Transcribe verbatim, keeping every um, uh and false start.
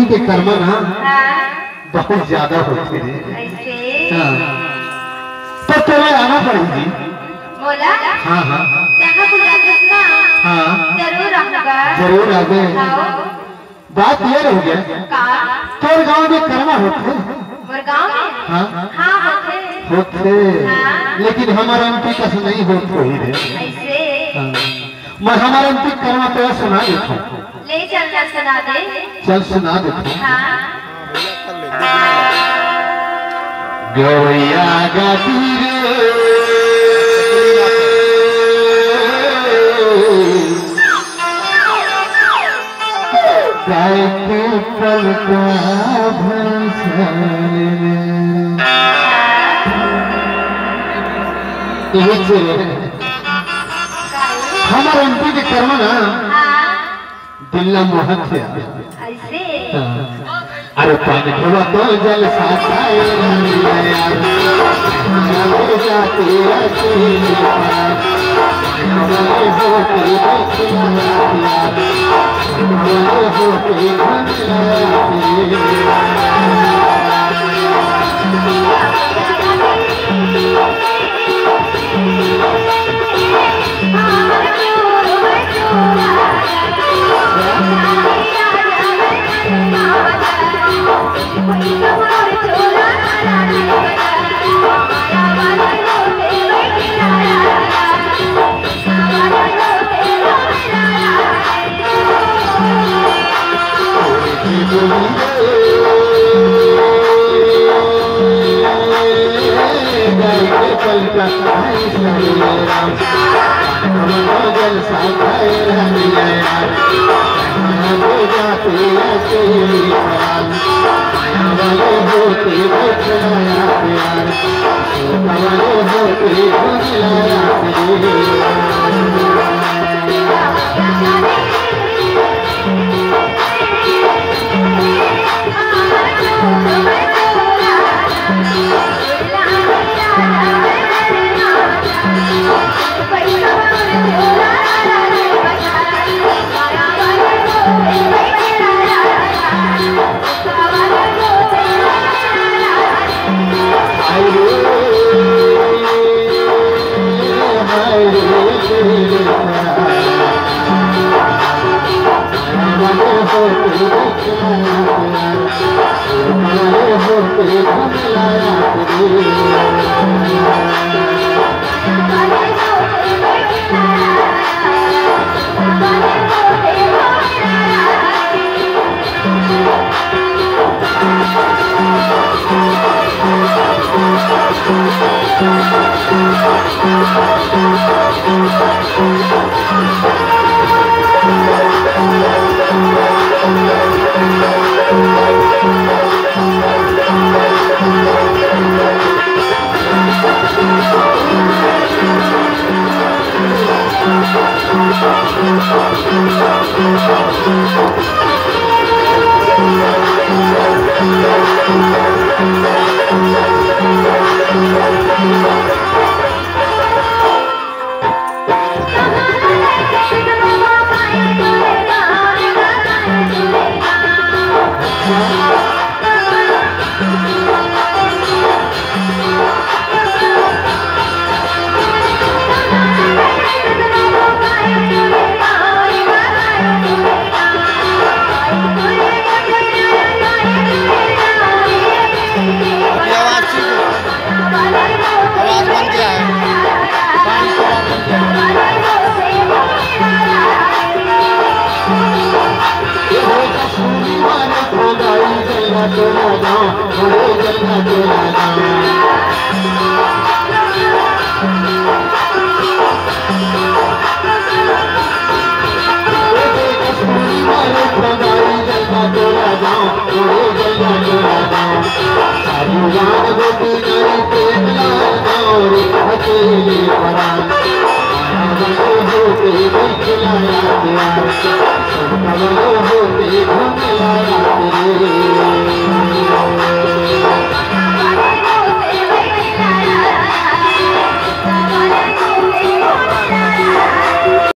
के कर्मा ना हाँ। बहुत ज्यादा होथे रे। ऐसे? हाँ। तो तोला आना पड़ही जी। मोला? हाँ, हाँ। जहाँ बुलाथस ना, हाँ। जरूर आऊँगा। जरूर आबे। हाँ। बात ये रह गया, का? तोर गाँव में कर्मा होथे? मोर गाँव में? हाँ। हाँ, होथे। होथे। हाँ। लेकिन हमर अंती कस नहीं होत होही रे। ऐसे? हाँ। मैं हमर अंती कर्मा तोला सुना देथों। ले चल ना, सुना दे। चल सुना देथों। हाँ। गवैया गाती रे, गाय के पलटा भैंसा रे। यही चीज है। हमर अंती के कर्मा ना हाँ। दिल ला मोहत हे। ऐसे? हाँ। अरे पान ढोवा तो जल साथाए यार। हमारा हो जाते ऐसे पार। हमारे होते बचना यार। हमारे होते बचना यार।